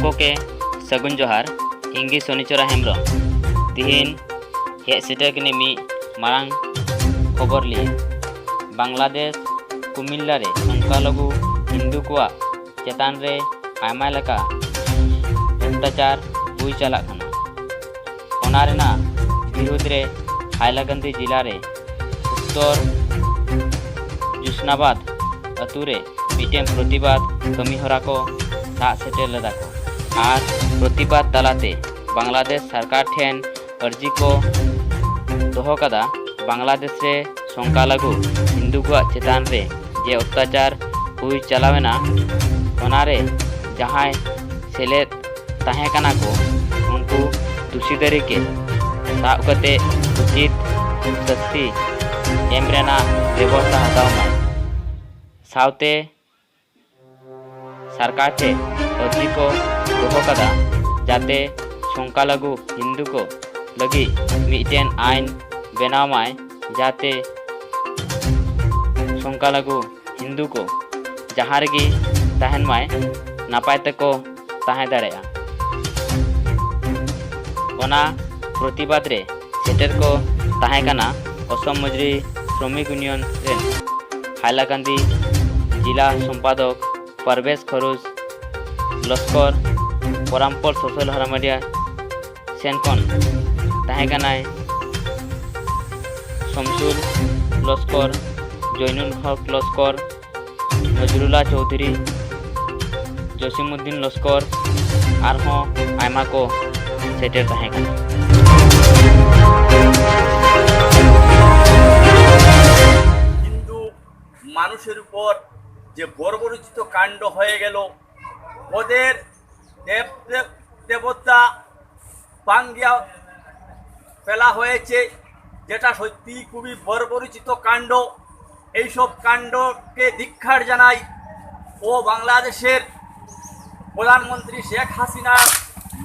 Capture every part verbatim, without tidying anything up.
ᱜᱚᱢᱠᱮ ᱥᱟᱹᱜᱩᱱ ᱡᱚᱦᱟᱨ᱾ ᱤᱧ ᱜᱮ ᱥᱚᱱᱤᱪᱚᱨᱟ ᱦᱮᱢᱵᱨᱚᱢ᱾ ᱛᱤᱦᱤᱧ ᱦᱮᱡ ᱥᱮᱴᱮᱨ ᱠᱟᱹᱱᱟᱹᱧ ᱢᱤᱫ ᱢᱟᱨᱟᱝ ᱠᱷᱚᱵᱚᱨ ᱞᱤᱭᱮ᱾ ᱵᱟᱝᱞᱟᱫᱮᱥ ᱠᱩᱢᱤᱞᱞᱟ ᱨᱮ ᱥᱚᱝᱠᱷᱟᱞᱚᱜᱷᱩ ᱦᱤᱱᱫᱩ ᱠᱚᱣᱟᱜ ᱪᱮᱛᱟᱱ ᱨᱮ ᱟᱭᱢᱟ ᱞᱮᱠᱟ ᱚᱛᱛᱟᱪᱟᱨ ᱦᱩᱭ ᱪᱟᱞᱟᱜ ᱠᱟᱱᱟ᱾ ᱚᱱᱟ ᱨᱮᱱᱟᱜ ᱵᱤᱨᱩᱫᱽ ᱨᱮ ᱦᱟᱭᱞᱟᱠᱟᱱᱫᱤ ᱡᱮᱞᱟ ᱨᱮ ᱩᱛᱛᱚᱨ ᱡᱩᱥᱱᱟᱵᱟᱫᱽ ᱟᱹᱛᱩ ᱨᱮ ᱢᱤᱫᱴᱮᱱ ᱯᱨᱚᱛᱤᱵᱟᱫᱽ ᱠᱟᱹᱢᱤ ᱦᱚᱨᱟ ᱠᱚ ᱥᱟᱵ ᱥᱮᱴᱮᱨ ᱞᱮᱫᱟ ᱠᱚ ᱟᱨ ᱯᱨᱚᱛᱤᱵᱟᱫᱽ ᱛᱟᱞᱟᱛᱮ ᱵᱟᱝᱞᱟᱫᱮᱥ ᱥᱚᱨᱠᱟᱨ ᱴᱷᱮᱱ ᱟᱹᱨᱡᱤ ᱠᱚ ᱫᱚᱦᱚ ᱠᱟᱫᱟ᱾ ᱵᱟᱝᱞᱟᱫᱮᱥ ᱨᱮ ᱥᱚᱝᱠᱷᱟᱞᱚᱜᱷᱩ ᱦᱤᱱᱫᱩ ᱠᱚᱣᱟᱜ ᱪᱮᱛᱟᱱ ᱨᱮ ᱡᱮ ᱚᱛᱛᱟᱪᱟᱨ ᱦᱩᱭ ᱪᱟᱞᱟᱣᱮᱱᱟ, ᱚᱱᱟᱨᱮ ᱡᱟᱦᱟᱸᱭ ᱥᱮᱞᱮᱫ ᱛᱟᱦᱮᱸ ᱠᱟᱱᱟ ᱠᱚ, ᱩᱱᱠᱩ ᱫᱩᱥᱤ ᱛᱟᱹᱨᱤᱠᱷ ᱥᱟᱵ ᱠᱟᱛᱮ ᱩᱪᱤᱛ ᱥᱟᱹᱥᱛᱤ ᱮᱢ ᱨᱮᱱᱟᱜ ᱵᱮᱵᱚᱥᱛᱷᱟ ᱦᱟᱛᱟᱣ ᱢᱟᱭ᱾ ᱥᱟᱶᱛᱮ ᱥᱚᱨᱠᱟᱨ ᱴᱷᱮᱱ ᱟᱹᱨᱡᱤ ᱠᱚ ᱫᱚᱦᱚ ᱠᱟᱫᱟ, ᱡᱟᱛᱮ ᱥᱚᱝᱠᱷᱟᱞᱚᱜᱷᱩ ᱦᱤᱱᱫᱩ ᱠᱚ ᱞᱟᱹᱜᱤᱫ ᱢᱤᱫᱴᱮᱱ ᱟᱭᱤᱱ ᱵᱮᱱᱟᱣ ᱢᱟᱭ, ᱡᱟᱛᱮ ᱥᱚᱝᱠᱷᱟᱞᱚᱜᱷᱩ ᱦᱤᱱᱫᱩ ᱠᱚ ᱡᱟᱦᱟᱸ ᱨᱮᱜᱮ ᱛᱟᱦᱮᱱ ᱢᱟᱭ, ᱱᱟᱯᱟᱭ ᱛᱮᱠᱚ ᱛᱟᱦᱮᱸ ᱫᱟᱲᱮᱭᱟᱜᱼᱟ᱾ ᱚᱱᱟ ᱯᱨᱚᱛᱤᱵᱟᱫᱽ ᱨᱮ ᱥᱮᱴᱮᱨ ᱠᱚ ᱛᱟᱦᱮᱸ ᱠᱟᱱᱟ ᱚᱥᱚᱢ ᱢᱚᱡᱽᱨᱤ ᱥᱨᱚᱢᱤᱠ ᱤᱭᱩᱱᱤᱭᱚᱱ ᱨᱮᱱ ᱦᱟᱭᱞᱟᱠᱟᱱᱫᱤ ᱡᱮᱞᱟ ᱥᱚᱢᱯᱟᱫᱚᱠ ᱯᱟᱨᱵᱮᱥ ᱠᱷᱚᱨᱩᱥ, ᱞᱚᱥᱠᱚᱨ ᱯᱚᱨᱟᱢᱯᱚᱞ ᱥᱳᱥᱟᱞ ᱦᱟᱨᱟᱢᱟᱰᱤᱭᱟ ᱥᱮᱱ ᱠᱷᱚᱱ ᱛᱟᱦᱮᱸ ᱠᱟᱱᱟᱭ ᱥᱚᱢᱥᱩᱞ ᱞᱚᱥᱠᱚᱨ, ᱡᱚᱭᱱᱩᱞ ᱦᱚᱠ ᱞᱚᱥᱠᱚᱨ, ᱱᱚᱡᱨᱩᱞᱟ ᱪᱳᱣᱫᱷᱩᱨᱤ, ᱡᱚᱥᱤᱢᱩᱫᱽᱫᱤᱱ ᱞᱚᱥᱠᱚᱨ, ᱟᱨᱦᱚᱸ ᱟᱭᱢᱟ ᱠᱚ ᱥᱮᱴᱮᱨ ᱛᱟᱦᱮᱸ ᱠᱟᱱᱟ᱾ হিন্দু মানুষের উপর যে বর্বরোচিত কাণ্ড হয়ে গেল, ওদের দেব দেব- দেবতা বাঙ্গিয়া ফেলা হয়েছে, যেটা সত্যিই খুবই বর্বরোচিত কাণ্ড। এইসব কাণ্ডকে ধিক্কার জানাই ও বাংলাদেশের প্রধানমন্ত্রী শেখ হাসিনার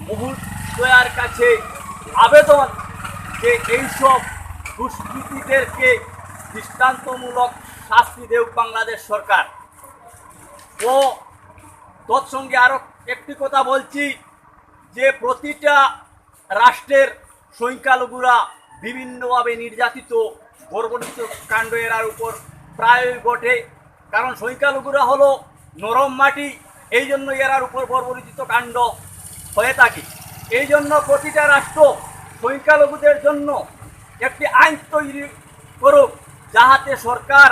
মহোদয়ার কাছে আবেদন যে এইসব দুষ্কৃতীদেরকে দৃষ্টান্তমূলক শাস্তি দেউক বাংলাদেশ সরকার। ও তৎসঙ্গে আরও একটি কথা বলছি যে প্রতিটা রাষ্ট্রের সংখ্যালঘুরা বিভিন্নভাবে নির্যাতিত, বর্বরিত কাণ্ড এরার উপর প্রায়ই ঘটে। কারণ সংখ্যালঘুরা হলো নরম মাটি, এই জন্য এরার উপর বর্বরিত কাণ্ড হয়ে থাকে। এই জন্য প্রতিটা রাষ্ট্র সংখ্যালঘুদের জন্য একটি আইন তৈরি করুক, যাহাতে সরকার,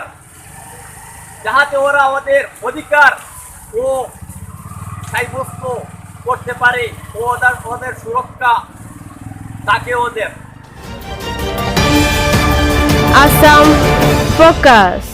যাহাতে ওরা ওদের অধিকার ও সাব্যস্ত করতে পারে ও ওদের, ওদের সুরক্ষা থাকে ওদের। Assam Focus.